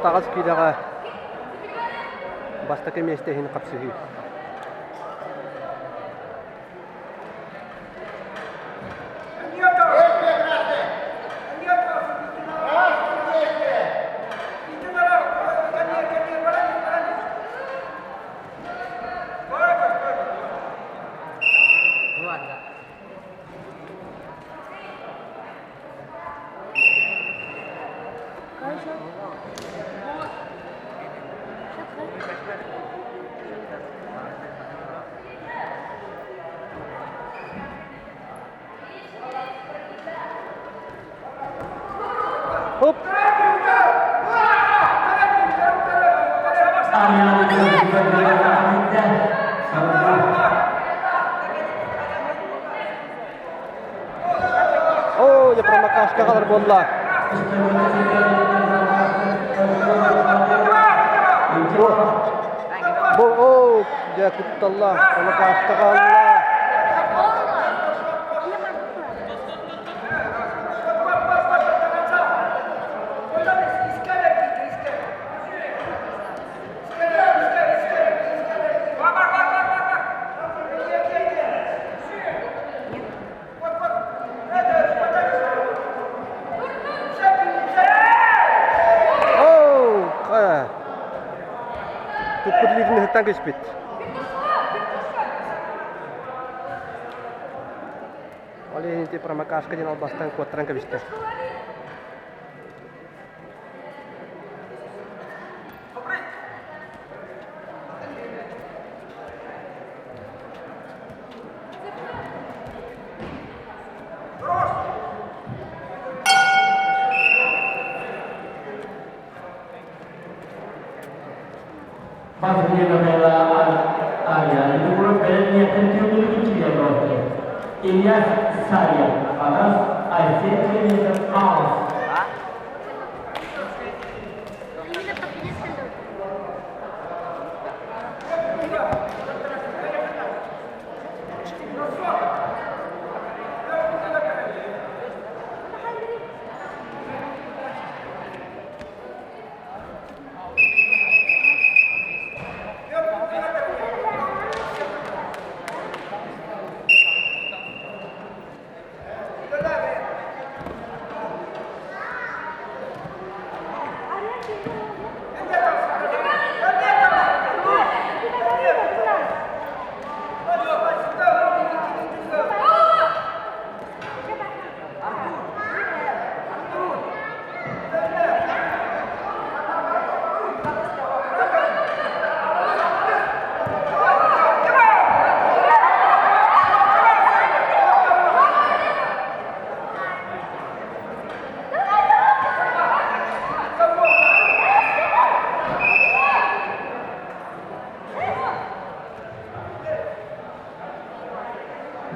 38 киилэҕэ бастакы миэстэ иһин хапсыһыы. Хоп! Оо, дьэ промокашка хаалар буолла. Бу, оо, дьэ кутталла, промокашка хаалла. Туппут илиитин ыһыктан кэспит. Ол иһин ити промокашка диэн албастан куоттаран кэбистэ. Ильяс Сарьев, Аҕас Айсен Леонидов Хаос.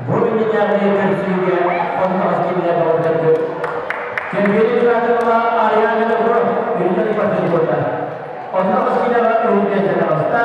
Бу иннинээҕи көрсүүгэ онно киинэ баҕардаргыт. Кэмбиэри Федоровна Ариана Винокуров үрдүк спортивката. Онно киинэҕэ үрдүк таҕыста.